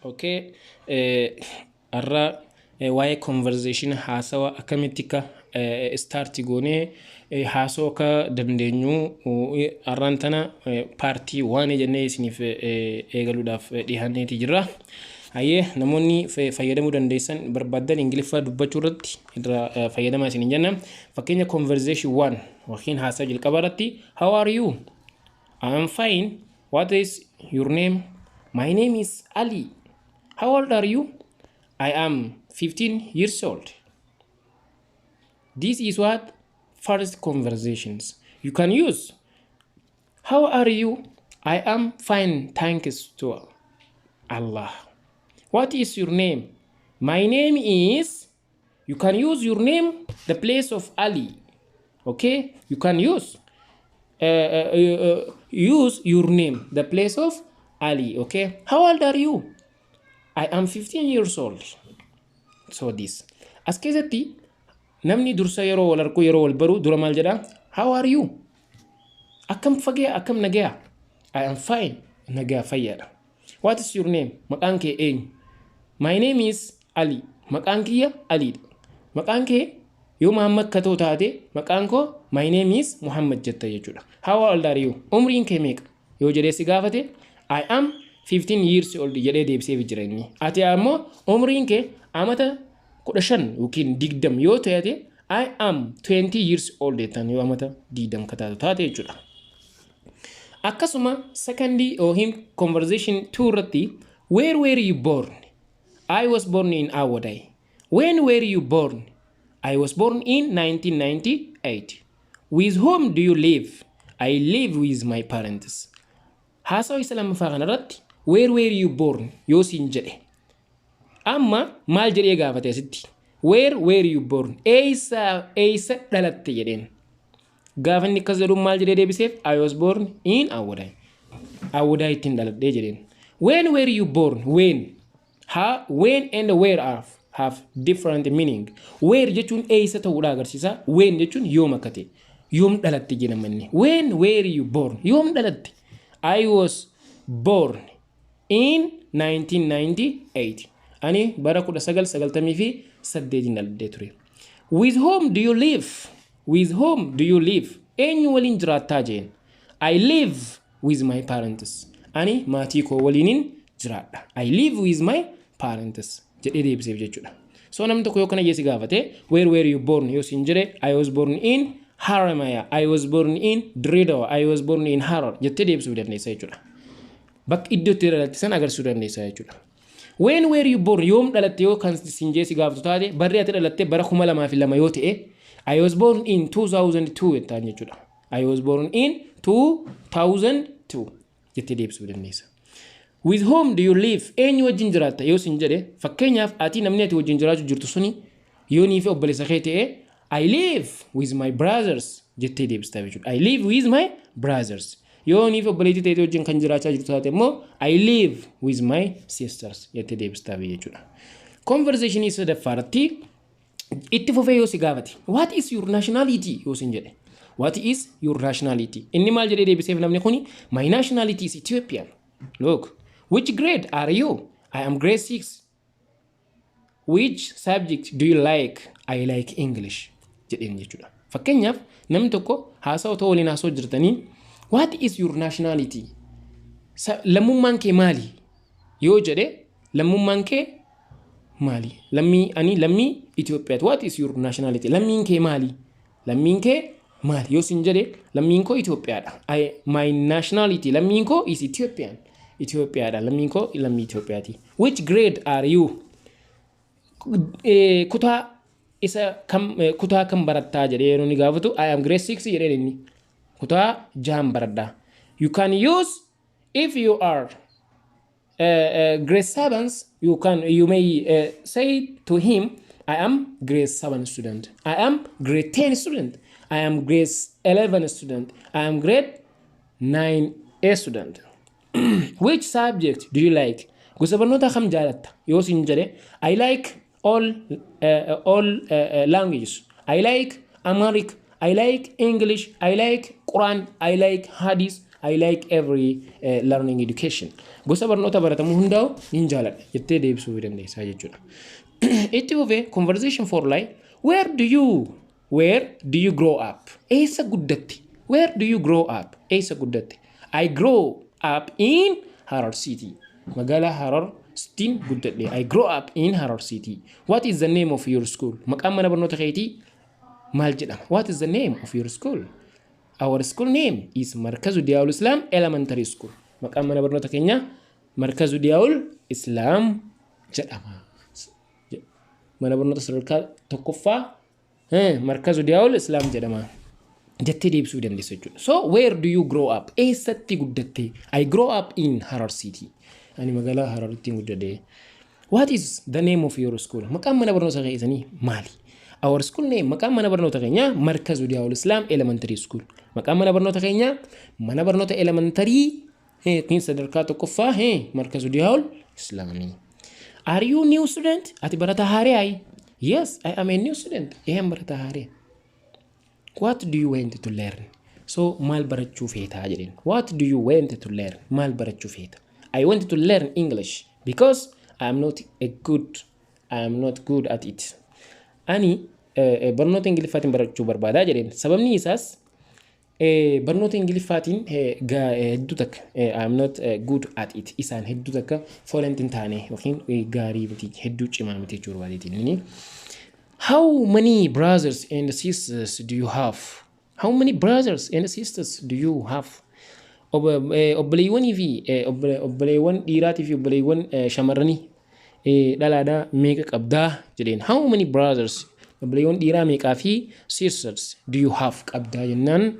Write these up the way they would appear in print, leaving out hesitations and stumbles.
Okay, har'a waa'ee conversation, haasawa akkamitti akka start goonee haasawuu akka dandeenyu har'aan tana part one jennee isiniif eegaluudhaaf dhiyaanneeti jirra. Hayyee, namoonni fayyadamuu dandeessan barbaaddan Ingiliffaa dubbachuu irratti irraa fayyadamaa isiniin jenna. Fakkeenya conversation one yookiin haasawa jalqabaa irratti, "How are you?" "I am fine." "What is your name?" "My name is Ali." "How old are you?" "I am 15 years old." This is what first conversations you can use. "How are you?" "I am fine, thanks to Allah." "What is your name?" "My name is." You can use your name, the place of Ali. Okay, you can use your name, the place of Ali. Okay, "How old are you?" "I am 15 years old." So this. As keessatti namni dursa yeroo wal argu, yeroo wal baru dura maal jedha? "How are you?" Akkam fagee, akkam nagaya? "I am fine." Nagaya, fayyaadha. "What is your name?" Maqaan kee eenyu? "My name is Ali." Maqaan kiyya Aliidha. Maqaan kee yoo Muhammad katoo taate, maqaan koo "My name is Muhammad" jetta jechuudha. "How old are you?" Umriin kee meeqa? Yoo jedhee si gaafate, "I am 15 years old" jedhee deebiseef jira inni. Ati ammoo umriin kee amata 15 yookiin 20 yoo ta'e, "I am 20 years old" jettan yoo amata 20 kataatu taate jechuudha. Akkasuma second yookiin conversation 2 irratti, "Where were you born?" "I was born in Awadai." "When were you born?" "I was born in 1998." "With whom do you live?" "I live with my parents." Haasawa isa lammaffaa kanarratti "Where were you born?" yoo siin jedhe, amma maal jedhee gaafate asitti? "Where were you born?" Eessa eessa dhalatte jedheen. Gaafa inni akkas jedhu maal jedhee deebiseef? "I was born in Awwadaa. Awwadaa ittiin dhaladhee" jedheen. "When were you born?" When ha when and where are have different meaning. Where jechuun eessa ta'uudha agarsiisa. When jechuun yoom akka ta'e. Yoom dhalatte jedhama inni. "When were you born?" Yoom dhalatte? "I was born in 1998." Ani bara 1998 dhaladhee ture. "With whom do you live?" "With whom do you live?" Eenyu waliin jiraattaa jeen. "I live with my parents." Ani maatii koo waliinin jiraadha. "I live with my parents" jedhee deebiseef jechuudha. So namni tokko yoo kana jeesi gaafate, "Where were you born?" yoo siin jedhe, "I was born in Haramaya, I was born in Dirredawa, I was born in Harar" jettee deebisuu dandeessa jechuudha. Bakka iddoo itti dhalatte san agarsiisuu dandeessa jechuudha. "When were you born?" Yoom dhalatte yoo kan siin jeesi gaafatu taate, barri ati dhalatte bara 2002 yoo ta'e, "I was born in 2002" jettaan jechuudha. "I was born in 2002" jettee deebisuu dandeessa. "With whom do you live?" Eenyu wajjin jiraatta yoo siin jedhe, fakkeenyaaf ati namni ati wajjin jiraachuu jirtu suni yoo nii fi obboleessa kee ta'e, "I live with my brothers" jettee deebistaa jechuudha. "I live with my brothers." Yoo nii fi obboleettii ta'e wajjin kan jiraachaa jirtu taate immoo, "I live with my sisters" jettee deebistaa jechuudha. Conversation sadaffaarratti itti fufee yoo si gaafate, "What is your nationality?" yoo sin jedhe. "What is your nationality?" Inni maal jedhee deebiseef namni kuni? "My nationality is Ethiopian." Look, "Which grade are you?" "I am grade 6." "Which subject do you like?" "I like English" jedheen jechuudha. Fakkeenyaaf namni tokko haasawa otoo waliin haasa'u jirtanii, "What is your nationality?" Lammummaan kee maali yoo jedhe, lammummaan kee maali? Lammii, ani lammii Itoophiyaati. "What is your nationality?" Lammiin kee maali? Lammiin kee maali yoo sin jedhe, lammiin koo Itoophiyaadha. My nationality, lammiin koo, is Ethiopian. Itoophiyaadha. Lammiin koo lammii Itoophiyaati. "Which grade are you?" Kutaa isa kam, kutaa kam barattaa jedhee yeroo inni gaafatu, "I am grade 6" jedheen inni. Kutaa jahan baradhaa. You can use, if you are grade 7, you may say to him, "I am grade 7 student. I am grade 10 student. I am grade 11 student. I am grade 9 A student." "Which subject do you like?" Gosa barnoota kam jaalatta yoo siin jedhe, "I like all languages. I like Amharic. I like English. I like Quran. I like Hadith." I like every learning education. Gosa barnoota baratamuu hundaa'u nin jaaladha jettee deebisuu dandeessaa jechuudha. Itti fufee conversation for life. Where do you grow up? Eessa guddatti? Where do you grow up? Eessa guddatti? I grow up in Harar City. Magaalaa Harar Cityin guddadhe. I grow up in Harar City. What is the name of your school? Maqaan mana barnoota keetii maal jedhama? What is the name of your school? Our school name is Markazu Diyaul Islam Elementary School. Maqaan mana barnoota keenyaa Markazu Diyaul Islam jedhama. Mana barnoota sadarkaa tokkoffaa Markazu Diyaul Islam jedhama. Jettee deebisuu dandeessa jechuudha. So where do you grow up? Eessatti guddatte? I grow up in Harar City. Ani magaalaa Hararitti guddadhe. What is the name of your school? Maqaan mana barnoota keessanii maali? Our school name, maqaan mana barnoota keenyaa Markazu Diyaul Islam Elementary School. Maqaan mana barnoota keenyaa mana barnoota elementary yookiin sadarkaa tokkoffaa Markazu Diyaul Islaamii. Are you new student? Ati barataa haaraayi? Yes, I am a new student. Eeyan, barataa haaraa. What do you want to learn? So maal barachuu feetaa jedheen. What do you want to learn? Maal barachuu feeta? I want to learn English because I am not good at it. Ani barnoota Ingiliffaatiin barachuu barbaadaa jedheen. Sababni isaas barnoota Ingiliffaatiin hedduu takka I am not good at it, isaan hedduu takka fluent hin taane yookiin gaarii miti, hedduu cimaa miti jechuu barbaadeetiin inni. How many brothers and sisters do you have? How many brothers and sisters do you have? Obboleewwanii fi obboleewwan dhiiraatii fi obboleewwan shamarranii dhalaadhaa meeqa qabdaa jedheen. How many brothers, obboleewwan dhiiraa meeqaa fi sisters do you have qabdaa jennaan,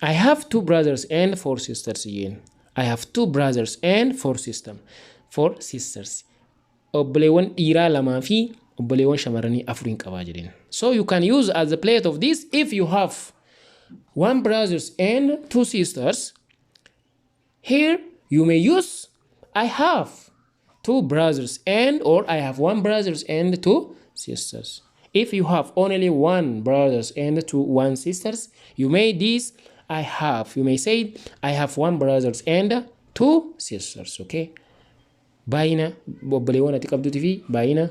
I have two brothers and four sisters jeen. I have two brothers and four sisters. Obboleewwan dhiiraa lamaa fi obboleewwan shamarranii afuriin qabaa jedheen. So you can use as a place of this, if you have one brothers and two sisters. Here you may use "I have two brothers and" or "I have one brothers and two sisters." If you have only one brothers and two one sisters, you may this I have you may say "I have one brothers and two sisters." Okay. Baay'ina obboleewwan ati qabduutii fi baay'ina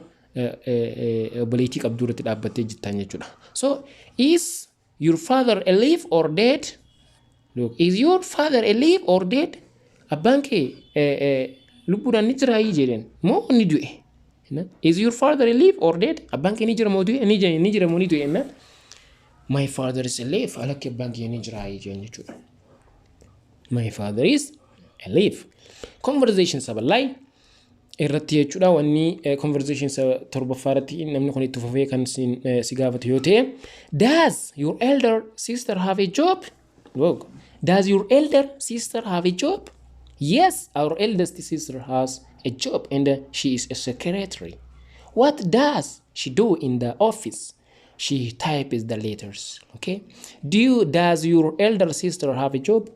obboleettii qabduu irratti dhaabbattee jirtan jechuudha. So is your father alive or dead? Look, is your father alive or dead? Abbaan kee lubbuudhaan ni jiraayii jedheen moo ni du'e? Is your father alive or dead? Abbaan kee ni jira moo du'e? Ni jira moo ni du'e jennaan. My father is alive. Alakki, abbaan kee ni jiraayii jedheen jechuudha. My father is alive. Conversation sabalai irratti jechuudha, wanni conversation torbaffaa irratti namni kun itti fufee kan si gaafatu yoo ta'e, does your elder sister have a job? Look, does your elder sister have a job? Yes, our eldest sister has a job and she is a secretary. What does she do in the office? She types the letters. Okay, do you does your elder sister have a job?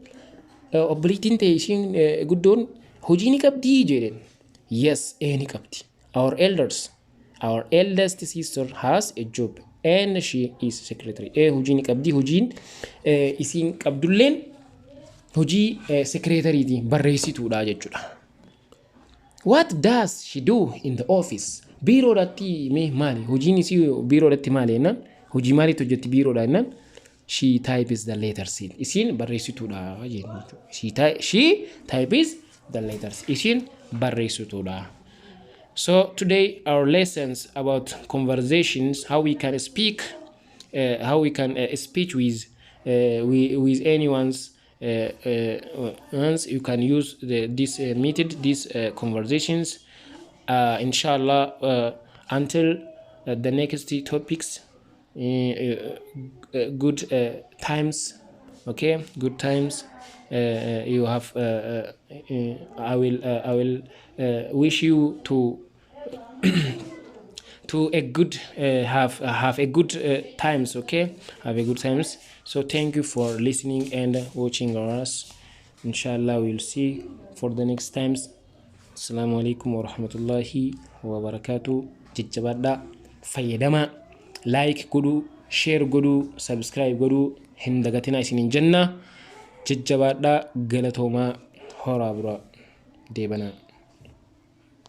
Obboleettiin ta'e ishiin guddoon hojii ni qabdii jedheen. Yes, ee, ni qabdi. Our eldest sister has a job and she is secretary. Ee, hojii ni qabdi. Hojiin isiin qabdulleen hojii secretary, barreessituudha jechuudha. What does she do in the office? Biiroodhaatti mee maali? Hojiin isii biiroodhaatti maali jennaan? Hojii maaliitu hojjetti biiroodha jennaan? She types the letters. Isiin barreessituudha jechuudha. She types the letters. Isiin barreessituudha. So today our lessons about conversations, how we can speak, how we can speak with anyone's once you can use this method, these conversations. Inshallah, until the next topics, good times. Okay, good times. You have I will wish you to a good have a good times. Okay, have a good times. So thank you for listening and watching us. Inshallah, we'll see for the next times. Assalamu alaikum warahmatullahi wabarakatuh. Jajjabaadhaa, fayyadamaa, like godhuu, share godhuu, subscribe godhuu hin dagatinaa isiniin jenna. Jajjabaadhaa, galatoomaa, horaa buraa, deebanaa.